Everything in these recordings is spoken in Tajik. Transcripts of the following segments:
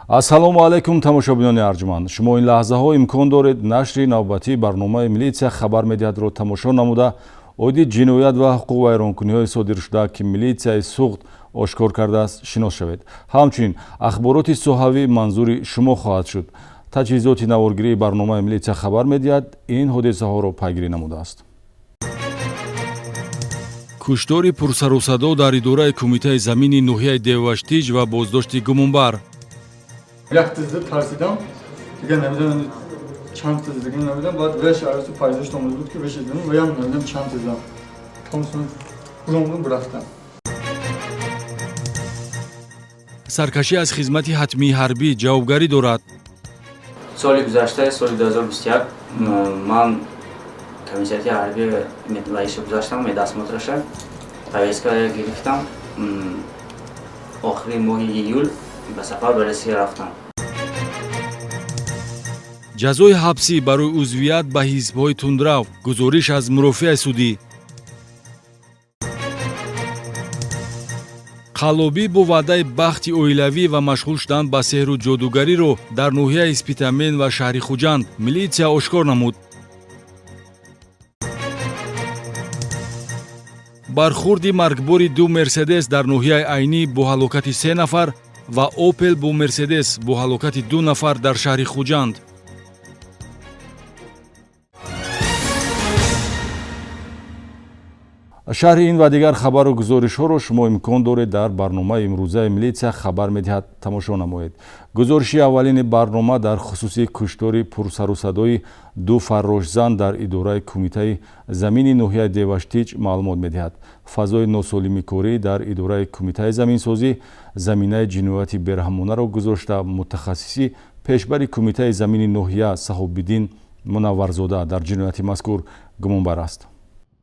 Ассалому алайкум, тамошобинони арҷманд. Шумо ин лаҳзаҳо имкон доред нашри навбатии барномаи «Милитсия хабар медиҳад»-ро тамошо намуда, оиди ҷиноят ва ҳуқуқвайронкуниҳои содиршуда, ки милитсияи Суғд ошкор кардааст, шинос шавед. Ҳамчунин ахбороти соҳавӣ манзури шумо хоҳад шуд. Таҷҳизоти наворгирии барномаи «Милитсия хабар медиҳад» ин ҳодисаҳоро пайгирӣ намудааст. Куштори пурсарусадо дар идораи кумитаи замини ноҳияи Деваштич ва боздошти гумонбар. Як тизда тарсидам, дигар намедонам чанд тиз, дигар намедонам. Баъд веш арасу пайдошт омада буд, ки веш дидам ва ям намедонам чанд тизам. Томсон буромдум, бурафтам. Саркашӣ аз хизмати ҳатмии ҳарбӣ ҷавобгарӣ дорад. Соли гузашта, соли 2021, ман комиссияти ҳарбӣ ваиша гузаштам, медосмотраша, повестка гирифтам. Охири моҳи июл ба сафар ба Россия рафтам. Ҷазои ҳабсӣ барои узвият ба ҳизбҳои тундрав. Гузориш аз мурофиаи судӣ. Қаллобӣ бо ваъдаи бахти оилавӣ ва машғул шудан ба сеҳру ҷодугариро дар ноҳияи Спитамен ва шаҳри Хуҷанд милитсия ошкор намуд. Бархурди маргбори ду Мерседес дар ноҳияи Айнӣ бо ҳалокати се нафар ва Опел бо Мерседес бо ҳалокати ду нафар дар шаҳри Хуҷанд. Шарҳи ин ва дигар хабару гузоришҳоро шумо имкон доред дар барномаи имрӯзаи «Милитсия хабар медиҳад» тамошо намоед. Гузориши аввалини барнома дар хусуси куштори пурсарусадои ду фаррошзан дар идораи кумитаи замини ноҳияи Деваштич маълумот медиҳад. Фазои носолими корӣ дар идораи кумитаи заминсозӣ заминаи ҷинояти бераҳмонаро гузошта, мутахассиси пешбари кумитаи замини ноҳия Саҳобиддин Мунавварзода дар ҷинояти мазкур гумонбар аст.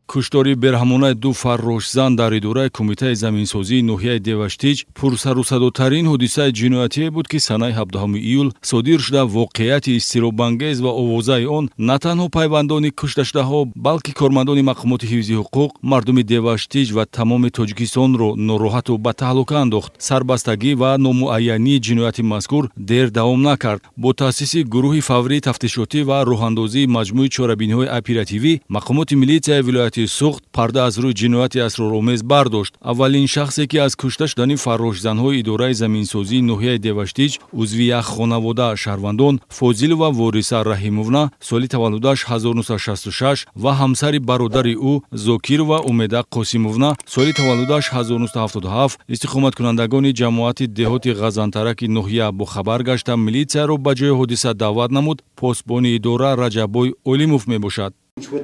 Куштори бераҳмонаи ду фаррошзан дар идораи кумитаи заминсозии ноҳияи Деваштич пурсарусадотарин ҳодисаи ҷиноятие буд, ки санаи 17 июл содир шуда, воқеияти изтиробангез ва овозаи он на танҳо пайвандони кушташудаҳо, балки кормандони мақомоти ҳифзи ҳуқуқ, мардуми Деваштич ва тамоми Тоҷикистонро нороҳату ба таҳлука андохт. Сарбастагӣ ва номуайянии ҷинояти мазкур дер давом накард. Бо таъсиси гурӯҳи фаврии тафтишотӣ ва роҳандозии маҷмӯи чорабиниҳои оперативӣ мақомоти милитсияи вилояти Суғд парда аз рӯи ҷинояти асроромез бардошт. Аввалин шахсе, ки аз кушта шудани фаррошзанҳои идораи заминсозии ноҳияи Деваштич, узви як хонавода, шаҳрвандон Фозилова Вориса Раҳимовна, соли таваллудаш 1966, ва ҳамсари бародари ӯ Зокирова Умеда Қосимовна, соли таваллудаш 1977, истиқоматкунандагони ҷамоати деҳоти Ғазантараки ноҳия, бохабар гашта, милитсияро ба ҷои ҳодиса даъват намуд, посбони идора Раҷаббой Олимов мебошад.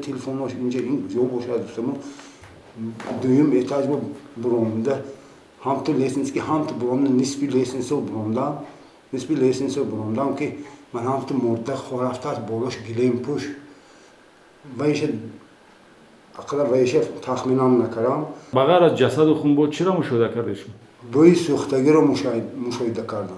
Телефонош инҷа ин ҷо бошад, дӯстамо дуюм этаж бо буромда, ҳамту лестница, ҳамту буромда, нисфи лестница буромдам, нисфи лестница буромдам, ки ман ҳамту мурда хорафтааст, болош гилем пӯш вайша, ақала вайша тахминам накардам. Ба ғайр аз ҷасаду хун бо чиро мушоҳида кардед шумо? Бӯи сӯхтагиро мушоҳида кардам.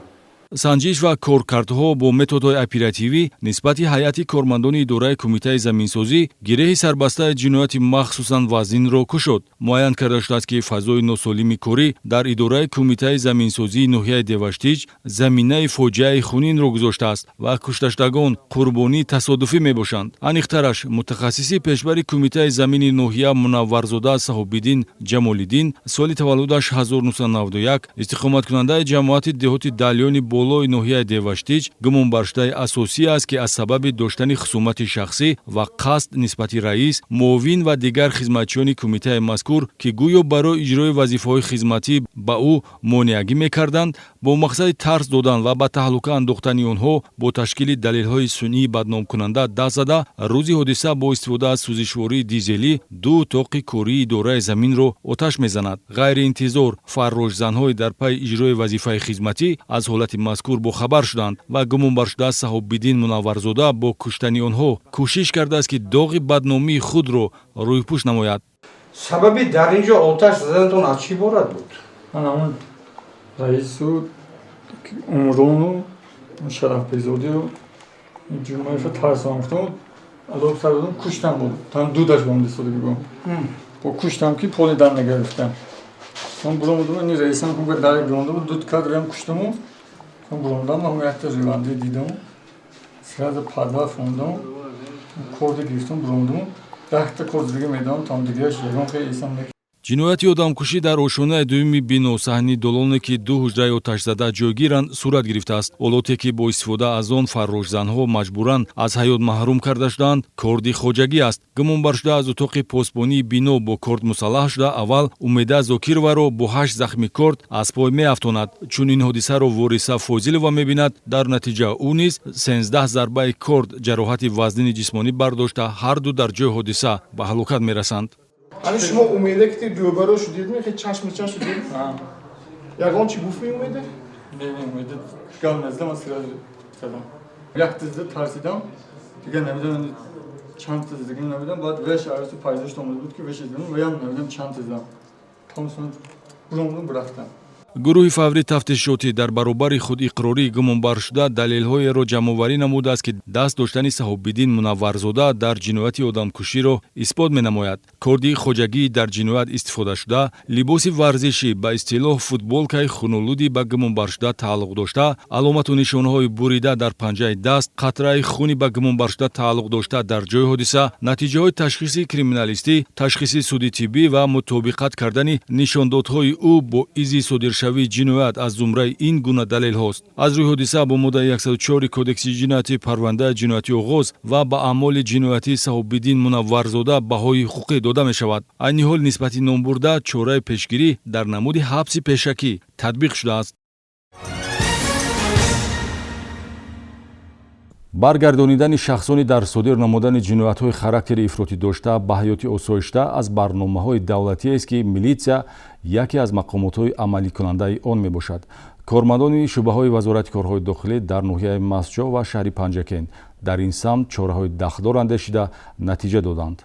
Санҷиш ва коркардҳо бо методҳои оперативӣ нисбати ҳайати кормандони идораи кумитаи заминсозӣ гиреҳи сарбастаи ҷинояти махсусан вазнинро кушод. Муайян карда шудааст, ки фазои носолими корӣ дар идораи кумитаи заминсозии ноҳияи Деваштич заминаи фоҷиаи хунинро гузоштааст ва кушташудагон қурбонии тасодуфӣ мебошанд. Аниқтараш, мутахассиси пешбари кумитаи замини ноҳия Мунавварзода Саҳобиддин Ҷамолиддин, соли таваллудаш 1991, истиқоматкунандаи ҷамоати деҳоти Далёни болои ноҳияи Деваштич, гумонбаршудаи асосӣ аст, ки аз сабаби доштани хусумати шахсӣ ва қасд нисбати раис, муовин ва дигар хизматчиёни кумитаи мазкур, ки гӯё барои иҷрои вазифаҳои хизматӣ ба ӯ монеагӣ мекарданд, бо мақсади тарс додан ва ба таҳлука андохтани онҳо бо ташкили далелҳои сунъии бадномкунанда даст зада, рӯзи ҳодиса бо истифода аз сӯзишвории дизелӣ ду утоқи кории идораи заминро оташ мезанад. Ғайриинтизор фаррошзанҳои дар пайи иҷрои вазифаи хизматӣ аз ҳолати мазкур бохабар шуданд ва гумонбаршуда Саҳобиддин Мунавварзода бо куштани онҳо кӯшиш кардааст, ки доғи бадномии худро рӯйпӯш намояд. Сабаби дар ин ҷо оташ заданатон аз чӣ иборат буд? Ман ҳамон раису Умрону Шарафбекзодию Ҷумаева тарсам гуфтам, алоб сар додам, куштам, буд там дудаш бомда истода бигӯ, бо куштам, ки поли дар нагирифтам. Ман буромадам, ини раисам дар гиронда буд, дуд кард, рам куштаму. Буромдам, ҳам якта реванди дидам, сразу подвал фондам, корди гирифтам, буромдам, 10та корд дига медам, там дигааш ягон хел исам. Ҷинояти одамкушӣ дар ошонаи дуюми бино, саҳни долоне, ки ду ҳуҷраи оташзада ҷойгиранд, сурат гирифтааст. Олоте, ки бо истифода аз он фаррошзанҳо маҷбуран аз ҳаёт маҳрум карда шудаанд, корди хоҷагӣ аст. Гумонбаршуда аз утоқи посбонии бино бо корд мусаллаҳ шуда, аввал Умеда Зокироваро бо 8 захми корд аз пой меафтонад. Чун ин ҳодисаро Вориса Фозилова мебинад, дар натиҷа ӯ низ 13 зарбаи корд ҷароҳати вазнини ҷисмонӣ бардошта, ҳарду дар ҷои ҳодиса ба ҳалокат мерасанд. Ани шумо Умеда ки рӯбаро шудидми, хе чашм чашм шудид? Ягон чи гуфт ми Умеда? Не, не, Умеда гап назадам, аз сразу задам. Як тизда тарсидам, дига намедонам чанд тиз дига намедонам, баъд веш арзу пайдо шуд, омада буд ки веш издам, ваям намедонам чанд тиздам. Томсон буромдум, рафтам. Гурӯҳи фаврии тафтишотӣ дар баробари худиқрории гумонбаршуда далелҳоеро ҷамъоварӣ намудааст, ки даст доштани Саҳобиддин Мунавварзода дар ҷинояти одамкуширо исбот менамояд. Корди хоҷагии дар ҷиноят истифодашуда, либоси варзишӣ, ба истилоҳ футболкаи хунулуди ба гумонбаршуда тааллуқ дошта, аломату нишонҳои бурида дар панҷаи даст, қатраи хуни ба гумонбаршуда тааллуқ дошта дар ҷои ҳодиса, натиҷаҳои ташхиси криминалистӣ, ташхиси суди тиббӣ ва мутобиқат кардани нишондодҳои ӯ бо изи содиршавии ҷиноят аз зумраи ин гуна далелҳост. Аз рӯи ҳодиса бо моддаи 104 Кодекси ҷиноятӣ парвандаи ҷиноятӣ оғоз ва ба аъмоли ҷиноятии Саҳобиддин Мунавварзода баҳои ҳуқуқӣ дода мешавад. Айни ҳол нисбати номбурда чораи пешгирӣ дар намуди ҳабси пешакӣ татбиқ шудааст. Баргардонидани шахсони дар содир намудани ҷиноятҳои характери ифротӣ дошта ба ҳаёти осоишта аз барномаҳои давлатиест, ки милитсия яке аз мақомотҳои амаликунандаи он мебошад. Кормандони шӯъбаҳои Вазорати корҳои дохилӣ дар ноҳияи Мастчоҳ ва шаҳри Панҷакент дар ин самт чораҳои дахлдор андешида натиҷа доданд.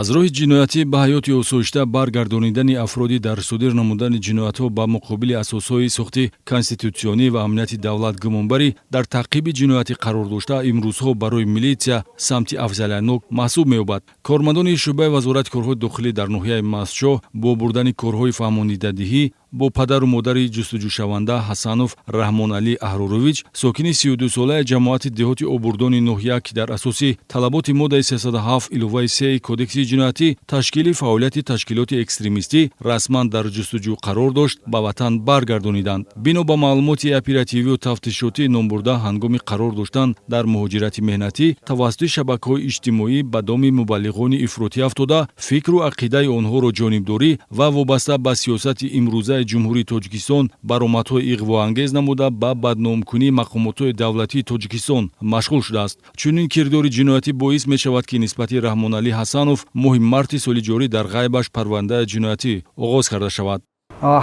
Аз роҳи ҷиноятӣ ба ҳаёти осоишта баргардонидани афроди дар содир намудани ҷиноятҳо ба муқобили асосҳои сохти конститутсионӣ ва амнияти давлат гумонбарӣ дар таъқиби ҷиноятӣ қарор дошта имрӯзҳо барои милитсия самти афзалиятнок маҳсуб меёбад. Кормандони шӯъбаи Вазорати корҳои дохилӣ дар ноҳияи Мастчоҳ бо бурдани корҳои фаҳмонидадиҳӣ бо падару модари ҷустуҷӯшаванда Ҳасанов Раҳмоналӣ Аҳрорович, сокини 32-солаи ҷамоати деҳоти Обурдони ноҳия, ки дар асоси талаботи моддаи 307 иловаи 3 Кодекси ҷиноятӣ ташкили фаъолияти ташкилоти экстремистӣ расман дар ҷустуҷӯ қарор дошт, ба ватан баргардониданд. Бино ба маълумоти оперативию тафтишотӣ, номбурда ҳангоми қарор доштан дар муҳоҷирати меҳнатӣ тавассути шабакаҳои иҷтимоӣ ба доми мубаллиғони ифротӣ афтода, фикру ақидаи онҳоро ҷонибдорӣ ва вобаста ба сиёсати имрӯзаи Ҷумҳурии Тоҷикистон баромадҳои иғвоангез намуда, ба бадномкунии мақомотҳои давлатии Тоҷикистон машғул шудааст. Чунин кирдори ҷиноятӣ боис мешавад, ки нисбати Раҳмоналӣ Ҳасанов моҳи марти соли ҷорӣ дар ғайбаш парвандаи ҷиноятӣ оғоз карда шавад.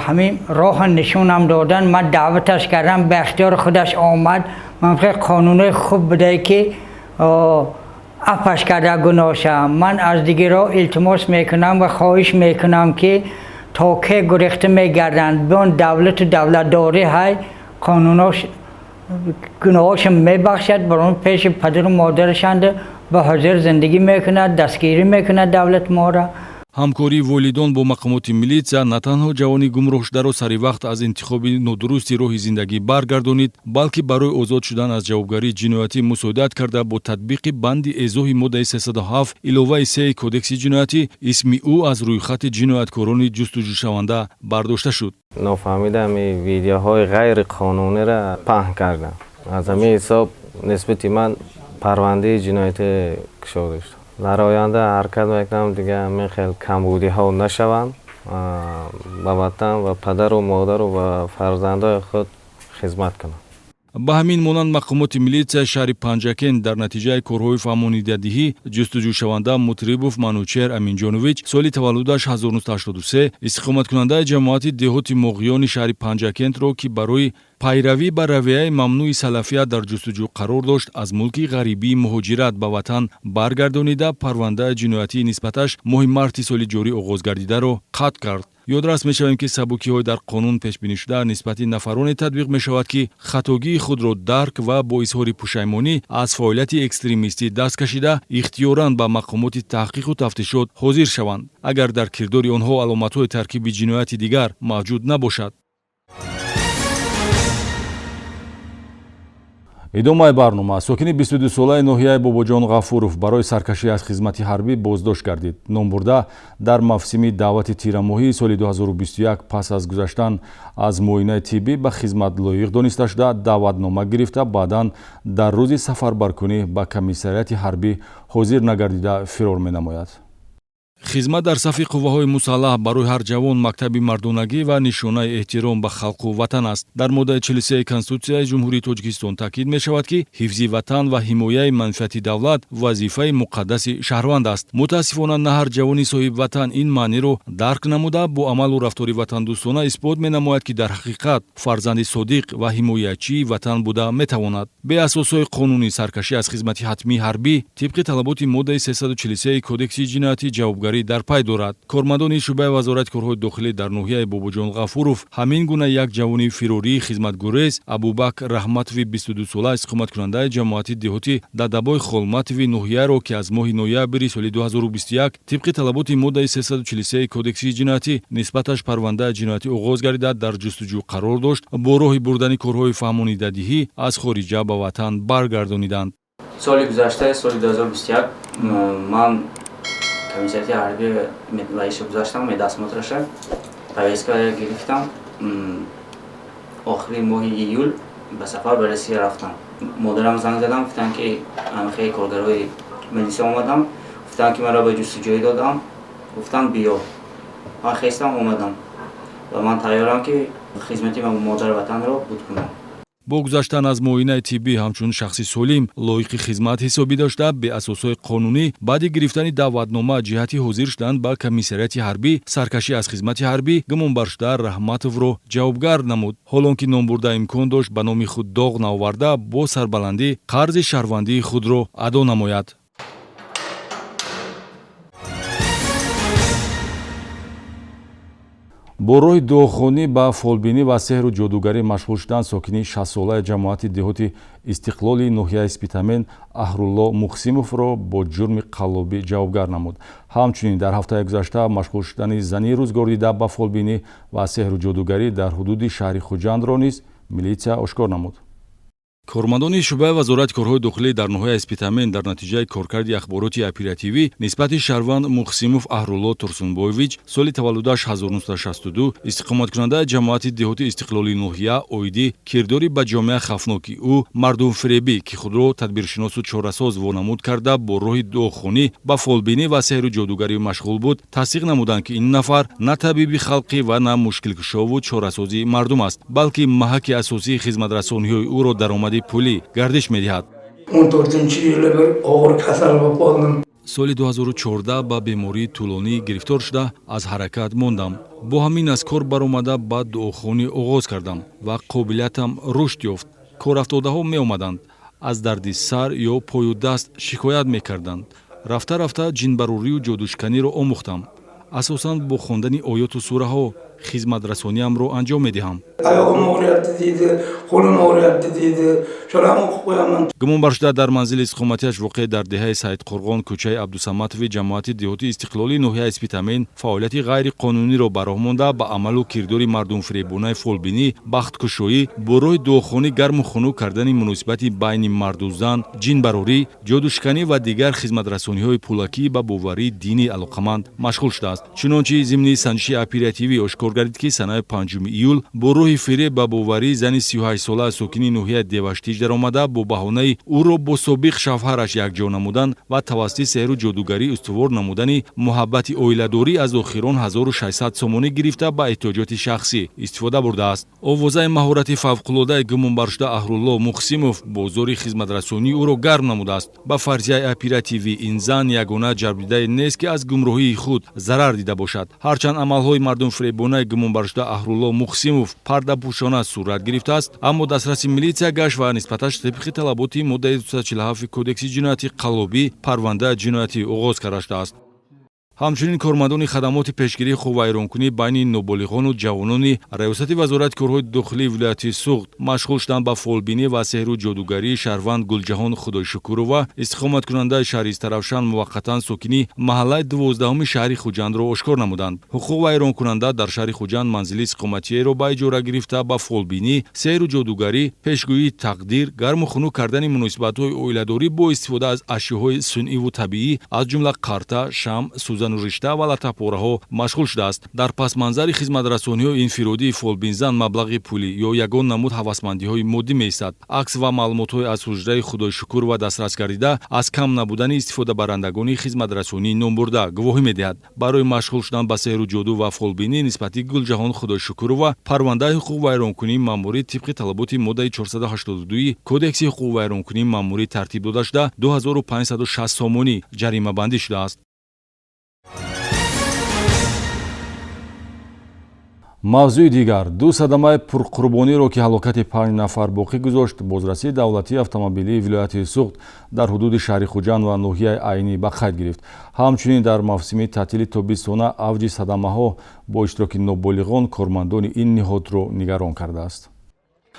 Ҳамин роҳа нишонам додан, ман даъваташ кардам, ба ихтиёри худаш омад. Ман фикр қонунои хуб будае, ки афаш карда гуноҳша. Ман аз дигаро илтимос мекунам ва хоҳиш мекунам, ки то ке гурехта мегарданд, биён, давлату давлатдорӣ ҳай, қонунош гуноҳошо мебахшад, барон пеши падару модарашанд ба ҳозир зиндагӣ мекунад, дастгирӣ мекунад давлат моро. Ҳамкории волидон бо мақомоти милитсия на танҳо ҷавони гумроҳшударо сари вақт аз интихоби нодурусти роҳи зиндагӣ баргардонид, балки барои озод шудан аз ҷавобгарии ҷиноятӣ мусоидат карда, бо татбиқи банди эзоҳи моддаи 307 иловаи 3 Кодекси ҷиноятӣ исми ӯ аз рӯйхати ҷинояткорони ҷустуҷӯшаванда бардошта шуд. Нофаҳмида ҳами видеоҳои ғайриқонуниро паҳн кардам. Аз ҳамин ҳисоб нисбати ман парвандаи ҷиноятӣ кушода шуд. Дар оянда ҳаракат мекунам, дига ҳамин хел камбудиҳо нашаванд, ба ватан ва падару модару ва фарзандои худ хизмат кунам. Ба ҳамин монанд, мақомоти милитсияи шаҳри Панҷакент дар натиҷаи корҳои фаҳмонидадиҳӣ ҷустуҷӯшаванда Мутрибов Манучер Аминҷонович, соли таваллудаш 1983, истиқоматкунандаи ҷамоати деҳоти Моғиёни шаҳри Панҷакентро, ки барои пайравӣ ба равияи мамнӯи салафият дар ҷустуҷӯ қарор дошт, аз мулки ғарибии муҳоҷират ба ватан баргардонида, парвандаи ҷиноятии нисбаташ моҳи марти соли ҷорӣ оғоз гардидаро қатъ кард. Ёдрас мешавем, ки сабукиҳои дар қонун пешбинишуда нисбати нафароне татбиқ мешавад, ки хатогии худро дарк ва бо изҳори пушаймонӣ аз фаъолияти экстремистӣ даст кашида, ихтиёран ба мақомоти таҳқиқу тафтишот ҳозир шаванд, агар дар кирдори онҳо аломатҳои таркиби ҷинояти дигар мавҷуд набошад. Идомаи барнома. Сокини 22-солаи ноҳияи Бобоҷон Ғафуров барои саркашӣ аз хизмати ҳарбӣ боздошт гардид. Номбурда дар мавсими даъвати тирамоҳии соли 2021 пас аз гузаштан аз муоинаи тиббӣ ба хизмат лоиқ дониста шуда, даъватнома гирифта, баъдан дар рӯзи сафарбаркунӣ ба комиссариати ҳарбӣ ҳозир нагардида фирор менамояд. Хизмат дар сафи қувваҳои мусаллаҳ барои ҳар ҷавон мактаби мардонагӣ ва нишонаи эҳтиром ба халқу ватан аст. Дар моддаи 43 Конститутсияи Ҷумҳурии Тоҷикистон таъкид мешавад, ки ҳифзи ватан ва ҳимояи манфиати давлат вазифаи муқаддаси шаҳрванд аст. Мутаассифона, на ҳар ҷавони соҳибватан ин маъниро дарк намуда, бо амалу рафтори ватандӯстона исбот менамояд, ки дар ҳақиқат фарзанди содиқ ва ҳимоячии ватан буда метавонад. Беасосҳои қонунӣ саркашӣ аз хизмати ҳатмии ҳарбӣ тибқи талаботи моддаи 343 Кодекси ҷиноятӣ ҷавобгарӣ дар пай дорад. Кормандони шӯъбаи Вазорати корҳои дохилӣ дар ноҳияи Бобоҷон Ғафуров ҳамин гуна як ҷавони фирории хизматгурез Абубакр Раҳматови 22-сола, истиқоматкунандаи ҷамоати деҳоти Дадабой Холматови ноҳияро, ки аз моҳи ноябри соли 2021 тибқи талаботи моддаи 343 Кодекси ҷиноятӣ нисбаташ парвандаи ҷиноятӣ оғоз гардида, дар ҷустуҷӯ қарор дошт, бо роҳи бурдани корҳои фаҳмонидадиҳӣ аз хориҷа ба ватан баргардониданд. Соли гузашта, соли 2021, ман комиссариати ҳарбӣ ваиша гузаштам, медосмотраша, повестка гирифтам. Охири моҳи июл ба сафар ба Россия рафтам. Модарам занг задам, гуфтанд, ки хеле коргарои милиса омадам, гуфтанд, ки маро ба ҷустуҷӯӣ додам, гуфтанд, биё. Ман хестам, омадам ва ман тайёрам, ки хизмати модари ватанро буд кунам. Бо гузаштан аз муоинаи тиббӣ ҳамчун шахси солим лоиқи хизмат ҳисобида шуда, беасосҳои қонунӣ баъди гирифтани даъватнома ҷиҳати ҳозир шудан ба комиссариати ҳарбӣ саркашӣ аз хизмати ҳарбӣ гумонбаршуда Раҳматовро ҷавобгар намуд. Ҳолон ки номбурда имкон дошт ба номи худ доғ наоварда, бо сарбаландӣ қарзи шаҳрвандии худро адо намояд. Бо роҳи дуохонӣ ба фолбинӣ ва сеҳру ҷодугарӣ машғул шудан сокини 60-солаи ҷамоати деҳоти Истиқлоли ноҳияи Спитамен Аҳрулло Мухсимовро бо ҷурми қаллобӣ ҷавобгар намуд. Ҳамчунин дар ҳафтаи гузашта машғул шудани зани рӯзгордида ба фолбинӣ ва сеҳру ҷодугарӣ дар ҳудуди шаҳри Хуҷандро низ милитсия ошкор намуд. Кормандони шӯъбаи Вазорати корҳои дохилӣ дар ноҳияи Спитамен дар натиҷаи коркарди ахбороти оперативӣ нисбати шаҳрванд Мухсимов Аҳрулло Турсунбоевич, соли таваллудаш 1962, истиқоматкунандаи ҷамоати деҳоти Истиқлоли ноҳия, оиди кирдори ба ҷомеа хавфноки ӯ, мардумфиребӣ, ки худро тадбиршиносу чорасоз вонамуд карда, бо роҳи дуохонӣ ба фолбинӣ ва сеҳру ҷодугарӣ машғул буд, тасдиқ намуданд, ки ин нафар на табиби халқӣ ва на мушкилкушову чорасози мардум аст, балки маҳаки асосии хизматрасониҳои ӯро даромади пулӣ гардиш медиҳад. 14-yili bir og'ir kasal bo'lib qoldim. Соли 2014 ба бемории тӯлонӣ гирифтор шуда, аз ҳаракат мондам. Бо ҳамин аз кор баромада, ба дуохонӣ оғоз кардам ва қобилиятам рушд ёфт. Корафтодаҳо меомаданд, аз дарди сар ё пою даст шикоят мекарданд. Рафта рафта ҷинбарорию ҷодушканиро омӯхтам. Асосан бо хондани оёту сураҳо хизматрасониамро анҷом медиҳам. Oyog'im og'riyapti deydi, qo'lim og'riyapti deydi. Shularni o'qib qo'yaman. Гумонбаршуда дар манзили истиқоматиаш, воқеъ дар деҳаи Саидқурғон, кӯчаи Абдусаматови ҷамоати деҳоти Истиқлолии ноҳияи Спитамен, фаъолияти ғайриқонуниро ба роҳ монда, ба амалу кирдори мардумфиребонаи фолбинӣ, бахткушоӣ, бо роҳи дуохонӣ гарму хунук кардани муносибати байни марду зан, ҷинбарорӣ, ҷодушканӣ ва дигар хизматрасониҳои пулакӣ ба боварии динӣ алоқаманд машғул шудааст. Чунончи зимни санҷиши оперативӣ ошкор гардид, ки санаи 5 июл бо роҳи фиреб ба боварии зани 38-сола сокини ноҳияи Деваштич даромада, бо баҳонаи ӯро бо собиқ шавҳараш якҷо намудан ва тавассути сеҳру ҷодугарӣ устувор намудани муҳаббати оиладорӣ аз охирон 1600 сомонӣ гирифта, ба эҳтиёҷоти шахсӣ истифода бурдааст. Овозаи маҳорати фавқулодаи гумонбаршуда Аҳрулло Мухсимов бозори хизматрасонии ӯро гарм намудааст. Ба фарзияи оперативӣ, ин зан ягона ҷалбдидае нест, ки аз гумроҳии худ зарар дида бошад. Ҳарчанд амалҳои мардумфиребонаи гумонбаршуда Аҳрулло Мухсимов пардапӯшона сурат гирифтааст, аммо дастраси милитсия гашт ва нисбаташ тибқи талаботи моддаи 247 Кодекси ҷиноятӣ қаллобӣ парвандаи ҷиноятӣ оғоз карда шудааст. Ҳамчунин кормандони хадамоти пешгирии ҳуқуқвайронкунӣ байни ноболиғону ҷавонони Раёсати Вазорати корҳои дохилии вилояти Суғд машғул шуданд ба фолбинӣ ва сеҳру ҷодугарии шаҳрванд Гулҷаҳон Худойшукурова, истиқоматкунандаи шаҳри Истаравшан, муваққатан сокини маҳаллаи 12-уми шаҳри Хуҷандро ошкор намуданд. Ҳуқуқвайронкунанда дар шаҳри Хуҷанд манзили истиқоматиеро ба иҷора гирифта, ба фолбинӣ, сеҳру ҷодугарӣ, пешгӯии тақдир, гарму хунук кардани муносибатҳои оиладорӣ бо истифода аз ашёҳои сунъиву табиӣ, аз ҷумла қарта, шам, сӯзану ришта ва латапораҳо машғул шудааст. Дар пасманзари хизматрасониҳои инфиродии фолбинзан маблағи пулӣ ё ягон намуд ҳавасмандиҳои моддӣ меистад. Акс ва маълумотҳои аз ҳуҷраи Худойшукурова дастрас гардида аз кам набудани истифодабарандагони хизматрасонии номбурда гувоҳӣ медиҳад. Барои машғул шудан ба сеҳру ҷоду ва фолбинӣ нисбати Гулҷаҳон Худойшукурова парвандаи ҳуқуқвайронкунии маъмурӣ тибқи талаботи моддаи 482 Кодекси ҳуқуқвайронкунии маъмурӣ тартиб дода шуда, 2560 сомонӣ ҷаримабандӣ шудааст. Мавзӯи дигар. Ду садамаи пурқурбониро, ки ҳалокати 5 нафар боқӣ гузошт, бозрасии давлатии автомобилии вилояти Суғд дар ҳудуди шаҳри Хуҷанд ва ноҳияи Айнӣ ба қайд гирифт. Ҳамчунин дар мавсими таътили тобистона авҷи садамаҳо бо иштироки ноболиғон кормандони ин ниҳодро нигарон кардааст.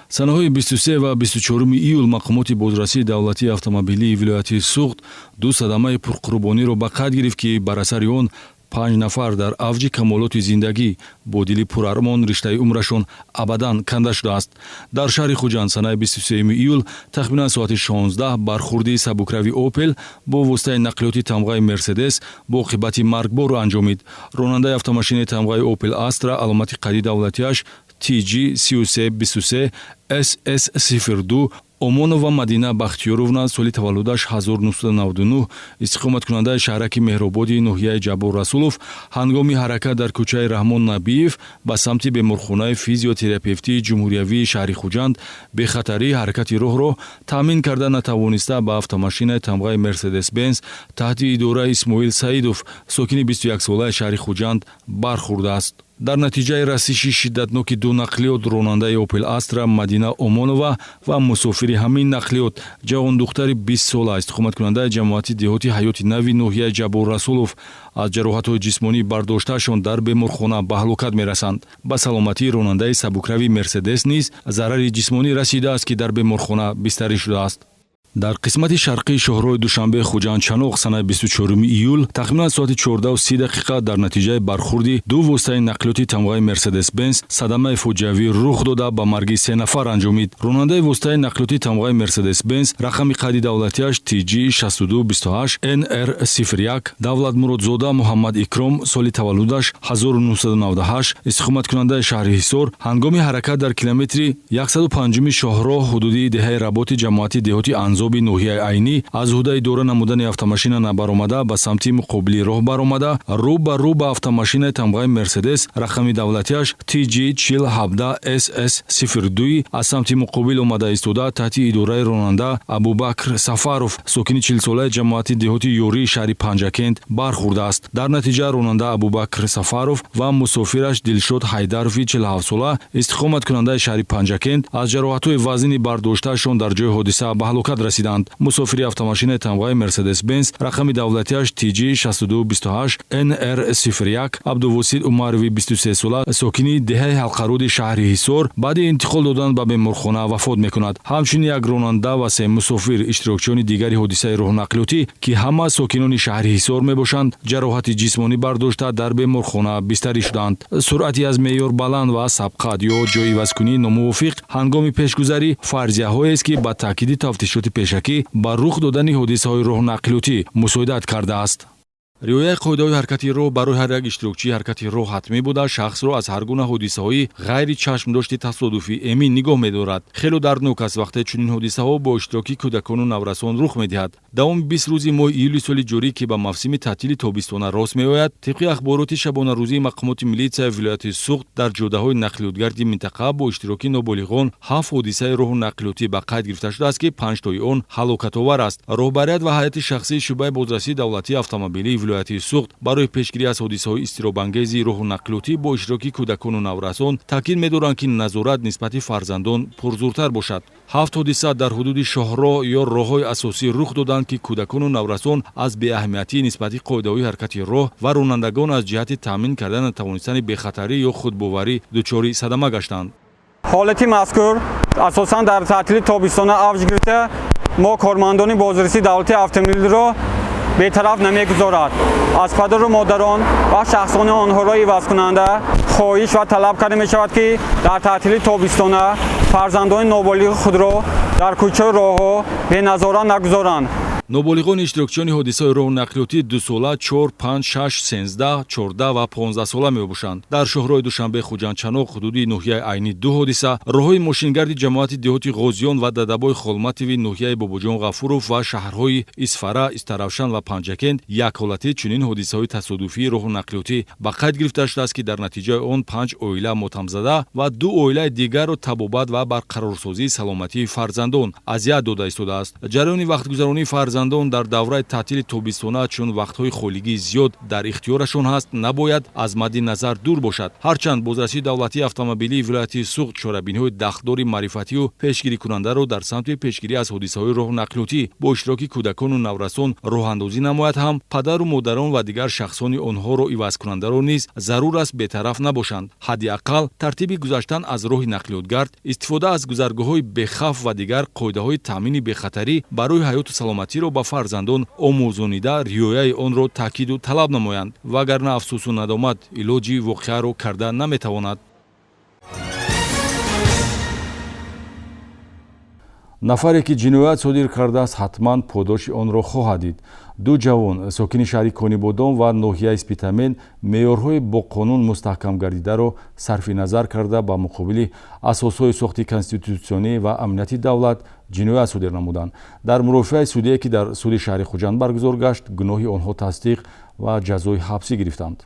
Санаҳои 23 ва 24 июл мақомоти бозрасии давлатии автомобилии вилояти Суғд ду садамаи пурқурбониро ба қайд гирифт, ки бар асари он 5 нафар дар авҷи камолоти зиндагӣ бо дили пурармон риштаи умрашон абадан канда шудааст. Дар шаҳри Хуҷанд санаи 23 июл тахминан соати 16 бархурди сабукрави «Опел» бо воситаи нақлиёти тамғаи «Мерседес» бо оқибати маргбор анҷомид. Ронандаи автомошинаи тамғаи «Опел Астра», аломати қайди давлатиаш TG 3323 SS 02, Омонова Мадина Бахтиёровна, соли таваллудаш 1999, истиқоматкунандаи шаҳраки Меҳрободи ноҳияи Ҷаббор Расулов, ҳангоми ҳаракат дар кӯчаи Раҳмон Набиев ба самти беморхонаи физиотерапевтии ҷумҳуриявии шаҳри Хуҷанд бехатарии ҳаракати роҳро таъмин карда натавониста, ба автомошинаи тамғаи «Мерседес Бенз» таҳти идораи Исмоил Саидов, сокини 21-солаи шаҳри Хуҷанд, бархӯрдааст. Дар натиҷаи расиши шиддатноки ду нақлиёт ронандаи «Опел Астра» Мадина Омонова ва мусофири ҳамин нақлиёт, ҷавондухтари 20-сола, истиқоматкунандаи ҷамоати деҳоти Ҳаёти Нави ноҳияи Ҷаббор Расулов, аз ҷароҳатҳои ҷисмонӣ бардоштаашон дар беморхона ба ҳалокат мерасанд. Ба саломатии ронандаи сабукрави «Мерседес» низ зарари ҷисмонӣ расидааст, ки дар беморхона бистарӣ шудааст. Дар қисмати шарқии шоҳроҳи Душанбе Хуҷанд Чаноқ санаи 24 июл тахминан соати 14:30 дар натиҷаи бархурди ду воситаи нақлиёти тамғаи «Мерседес Бенз» садамаи фоҷиавӣ рух дода, ба марги се нафар анҷомид. Ронандаи воситаи нақлиёти тамғаи «Мерседес Бенз», рақами қайди давлатиаш TG 6228 NR 01, Давлатмуродзода Муҳаммад Икром, соли таваллудаш 1998, истиқоматкунандаи шаҳри Ҳисор, ҳангоми ҳаракат дар километри 105 шоҳроҳ ҳудуди деҳаи Работи ҷамоати деҳоти Анзоби ноҳияи Айнӣ аз ҳудаи идора намудани автомошина набаромада, ба самти муқобили роҳ баромада, рӯ ба рӯ ба автомошинаи тамғаи «Мерседес», рақами давлатиаш TG 4017 SS 02, аз самти муқобил омада истода, таҳти идораи ронанда Абубакр Сафаров, сокини 40-солаи ҷамоати деҳоти Ёрии шаҳри Панҷакент, бархӯрдааст. Дар натиҷа ронанда Абубакр Сафаров ва мусофираш Дилшод Ҳайдарови 47-сола, истиқоматкунандаи шаҳри Панҷакент, аз ҷароҳатҳои вазнини бардоштаашон дар ҷои ҳодиса ба ҳалокат расиданд. Мусофири автомошинаи тамғаи «Мерседес Бенз», рақами давлатиаш TG 6228 NR 01, Абдувосит Умарови 23-сола, сокини деҳаи Ҳалқаруди шаҳри Ҳисор, баъди интиқол додан ба беморхона вафот мекунад. Ҳамчунин як ронанда ва се мусофир, иштирокчиёни дигари ҳодисаи роҳнақлиётӣ, ки ҳама сокинони шаҳри Ҳисор мебошанд, ҷароҳати ҷисмонӣ бардошта, дар беморхона бистарӣ шуданд. Суръати аз меъёр баланд ва сабқат ё ҷойивазкунии номувофиқ ҳангоми пешгузарӣ фарзияҳоест, ки ба таъкиди тафтишоти пешакӣ ба рух додани ҳодисаҳои роҳнақлиётӣ мусоидат кардааст. Риояи қоидаҳои ҳаракати роҳ барои ҳар як иштирокчии ҳаракати роҳ ҳатмӣ буда, шахсро аз ҳар гуна ҳодисаҳои ғайри чашмдошти тасодуфӣ эмин нигоҳ медорад. Хело дарднок аст, вақте чунин ҳодисаҳо бо иштироки кӯдакону наврасон рух медиҳад. Давоми 20 рӯзи моҳи июли соли ҷорӣ, ки ба мавсими таътили тобистона рост меояд, тибқи ахбороти шабонарӯзии мақомоти милитсияи вилояти Суғд дар ҷодаҳои нақлиётгарди минтақа бо иштироки ноболиғон 7 ҳодисаи роҳу нақлиётӣ ба қайд гирифта шудааст, ки 5 тои он ҳалокатовар аст. Роҳбарият ва ҳайати шахсии шӯъбаи бозрасии давлатии автомобилии вилояти Суғд барои пешгирӣ аз ҳодисаҳои изтиробангези роҳу нақлиётӣ бо иштироки кӯдакону наврасон таъкид медоранд, ки назорат нисбати фарзандон пурзӯртар бошад. 7 ҳодиса дар ҳудуди шоҳроҳ ё роҳҳои асосӣ рух доданд, ки кӯдакону наврасон аз беаҳамиятӣ нисбати қоидаҳои ҳаракати роҳ ва ронандагон аз ҷиҳати таъмин карда натавонистани бехатарӣ ё худбоварӣ дучори садама гаштанд. Ҳолати мазкур асосан дар таътили тобистона авҷ гирифта, мо кормандони бозрасии давлати автомобилро бетараф намегузорад. Аз падару модарон ва шахсони онҳоро ивазкунанда хоҳиш ва талаб карда мешавад, ки дар таътили тобистона фарзандони ноболиғи худро дар кӯчаи роҳҳо беназорат нагузоранд. Ноболиғони иштирокчиёни ҳодисаи роҳу нақлиётӣ 2 сола, 4, 5, 6, 13, 14 ва 15 сола мебошанд. Дар шоҳроҳи Душанбе Хуҷандчаноқ ҳудуди ноҳияи Айнӣ ду ҳодиса, роҳҳои мошингарди ҷамоати деҳоти Ғозиён ва Дадабои Холматови ноҳияи Бобоҷон Ғафуров ва шаҳрҳои Исфара, Истаравшан ва Панҷакент як ҳолати чунин ҳодисаҳои тасодуфии роҳу нақлиётӣ ба қайд гирифта шудааст, ки дар натиҷаи он панҷ оила мотамзада ва ду оилаи дигарро табобат ва барқарорсозии саломатии фарзандон азият дода истодааст. Ҷараёни вақтгузаронии фарзандон дар давраи таътили тобистона, чун вақтҳои холигии зиёд дар ихтиёрашон ҳаст, набояд аз мадди назар дур бошад. Ҳарчанд бозрасии давлатии автомобилии вилояти Суғд чорабиниҳои дахлдори маърифатию пешгирикунандаро дар самти пешгирӣ аз ҳодисаҳои роҳу нақлиётӣ бо иштироки кӯдакону наврасон роҳандозӣ намояд ҳам, падару модарон ва дигар шахсони онҳоро ивазкунандаро низ зарур аст бетараф набошанд. Ҳадди ақал тартиби гузаштан аз роҳи нақлиётгард, истифода аз гузаргоҳҳои бехавф ва дигар қоидаҳои таъмини бехатарӣ барои ҳаёту саломатиро ба фарзандон омӯзонида, риояи онро таъкиду талаб намоянд, вагарна афсӯсу надомат илоҷи воқеаро карда наметавонад. Нафаре ки ҷиноят содир кардааст, ҳатман подоши онро хоҳад дид. Ду ҷавон сокини шаҳри Конибодом ва ноҳияи Спитамен меъёрҳои бо қонун мустаҳкам гардидаро сарфи назар карда, ба муқобили асосҳои сохти конститутсионӣ ва амнияти давлат ҷиноят содир намуданд. Дар мурофиаи судие, ки дар суди шаҳри Хуҷанд баргузор гашт, гуноҳи онҳо тасдиқ ва ҷазои ҳабсӣ гирифтанд.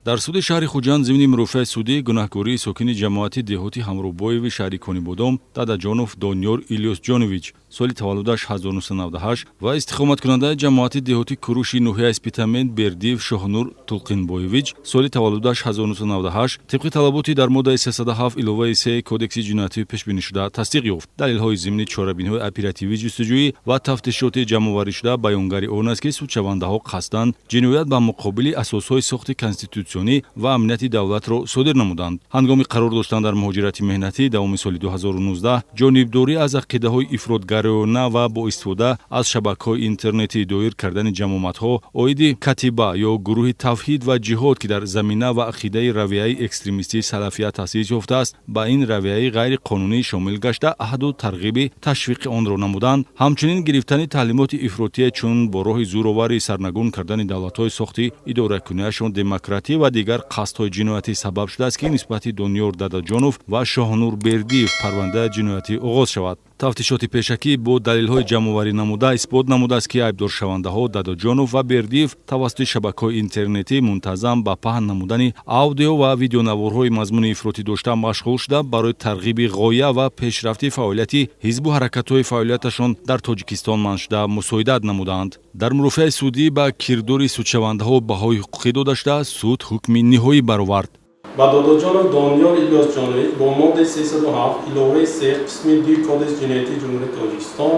Дар суди шаҳри Хуҷанд зимни мурофиаи судӣ гунаҳкории сокини ҷамоати деҳоти Ҳамробоеви шаҳри Конибодом Дадаҷонов Дониёр Илёсҷонович, соли таваллудаш 1998, ва истиқоматкунандаи ҷамоати деҳоти Куруши ноҳияи Спитамен Бердиев Шоҳнур Тулқинбоевич, соли таваллудаш 1998, тибқи талаботи дар моддаи 307 иловаи 3 Кодекси ҷиноятӣ пешбинишуда тасдиқ ёфт. Далелҳои зимни чорабиниҳои оперативӣ, ҷустуҷӯӣ ва тафтишоти ҷамъоварӣшуда баёнгари он аст, ки судшавандаҳо қасдан ҷиноят ба муқобили асосҳои сохти конститутсионӣ ва амнияти давлатро содир намуданд. Ҳангоми қарор доштан дар муҳоҷирати меҳнатӣ давоми соли 2019 ҷонибдорӣ аз ақидаҳои ифротгароёна ва бо истифода аз шабакаҳои интернетӣ доир кардани ҷамъомадҳо оиди катиба ё гурӯҳи тавҳид ва ҷиҳод, ки дар замина ва ақидаи равияи экстремистии салафия таъсис ёфтааст, ба ин равияи ғайриқонунӣ шомил гашта, аҳду тарғиби ташвиқи онро намуданд. Ҳамчунин гирифтани таълимоти ифротие, чун бо роҳи зӯроварӣ сарнагун кардани давлатҳои сохти идоракуниашон демократӣ ва дигар қасдҳои ҷиноятӣ сабаб шудааст, ки нисбати Дониёр Дадаҷонов ва Шоҳнур Бердиев парвандаи ҷиноятӣ оғоз шавад. Тафтишоти пешакӣ бо далелҳои ҷамъоварӣ намуда исбот намудааст, ки айбдоршавандаҳо Дадаҷонов ва Бердиев тавассути шабакаҳои интернетӣ мунтазам ба паҳн намудани аудио ва видеонаворҳои мазмуни ифротӣ дошта машғул шуда, барои тарғиби ғоя ва пешрафти фаъолияти ҳизбу ҳаракатҳои фаъолияташон дар Тоҷикистон манъ шуда мусоидат намудаанд. Дар мурофиаи судӣ ба кирдори судшавандаҳо баҳои ҳуқуқӣ дода шуда, суд ҳукми ниҳоӣ баровард. Ба Додоҷонов Дониёр Илёсҷонович бо моддаи 307 иловаи 3 қисми 2 Кодекси ҷиноятии Ҷумҳурии Тоҷикистон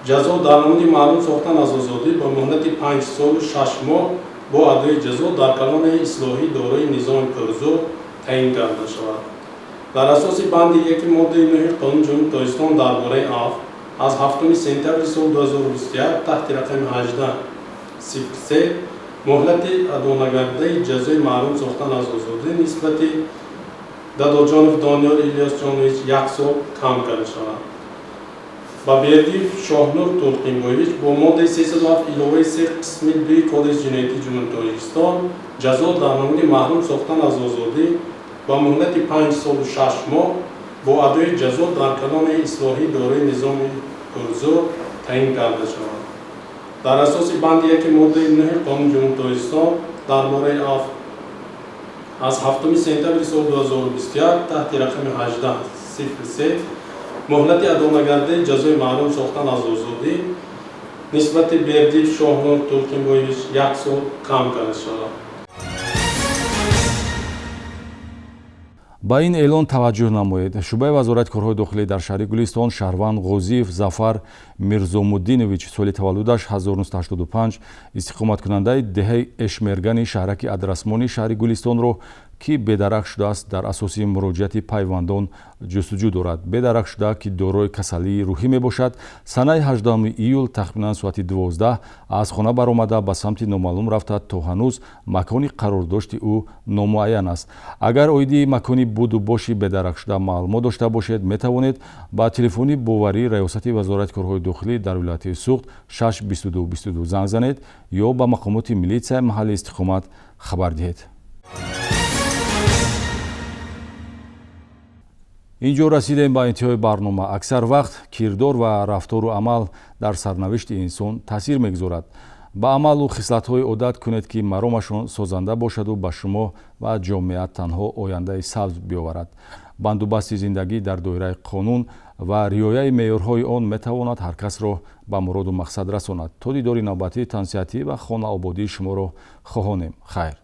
ҷазо дар намуди маҳрум сохтан аз озодӣ ба муҳлати 5 солу 6 моҳ бо адои ҷазо дар колонияи ислоҳӣ дорои низоми пурзӯр таъин карда шавад. Дар асоси банди 1 моддаи 9 Қонуни Ҷумҳурии Тоҷикистон дар бораи афв аз 7 сентябри соли 2021 таҳти рақами 1803 муҳлати адонагардидаи ҷазои маҳрум сохтан аз озодӣ нисбати Дадоҷонов Дониёр Илёсҷонович 1 сол кам карда шавад. Ба Бердиев Шоҳнур Тулқинбоевич бо моддаи 307 иловаи 3 қисми 2 Кодекси ҷиноятии Ҷумҳурии Тоҷикистон ҷазо дар намуди маҳрум сохтан аз озодӣ ба муҳлати 5 солу 6 моҳ бо адои ҷазо дар колонияи ислоҳӣ дорои низоми пурзӯр таъин карда шавад. Дар асоси банди 1 моддаи 9 Қонуни Ҷумҳурии Тоҷикистон дар бораи афв аз 7 сентябри соли 2021 таҳти рақами 1803 муҳлати адонагардидаи ҷазои маҳрум сохтан аз озодӣ Нисбати Бердиев Шоҳнур Толкинбоевич 1 сол кам карда шавад. Ба ин эълон таваҷҷӯҳ намоед. Шӯъбаи вазорати корҳои дохилӣ дар шаҳри Гулистон шаҳрванд Ғозиев Зафар Мирзомуддинович, соли таваллудаш 1985, истиқоматкунандаи деҳаи Эшмергани шаҳраки Адрасмони шаҳри Гулистонро, ки бедарак шудааст, дар асоси муроҷиати пайвандон ҷустуҷӯ дорад. Бедарак шуда, ки дорои касалии рӯҳӣ мебошад, санаи 18 июл тахминан соати 12 аз хона баромада ба самти номаълум рафта, то ҳанӯз макони қарордошти ӯ номуайян аст. Агар оиди макони буду боши бедаракшуда маълумот дошта бошед, метавонед ба телефони боварии раёсати вазорати корҳои дохилӣ дар вилояти Суғд 622 22 занг занед ё ба мақомоти милитсияи маҳалли истиқомат хабар диҳед. Ин ҷо расидем ба интиҳои барнома. Аксар вақт кирдор ва рафтору амал дар сарнавишти инсон таъсир мегузорад. Ба амалу хислатҳои одат кунед, ки маромашон созанда бошаду ба шумо ва ҷомеа танҳо ояндаи сабз биёварад. Бандубасти зиндагӣ дар доираи қонун ва риояи меъёрҳои он метавонад ҳар касро ба муроду мақсад расонад. То дидори навбатии тансиҳатӣ ва хонаободии шуморо хоҳонем. Хайр.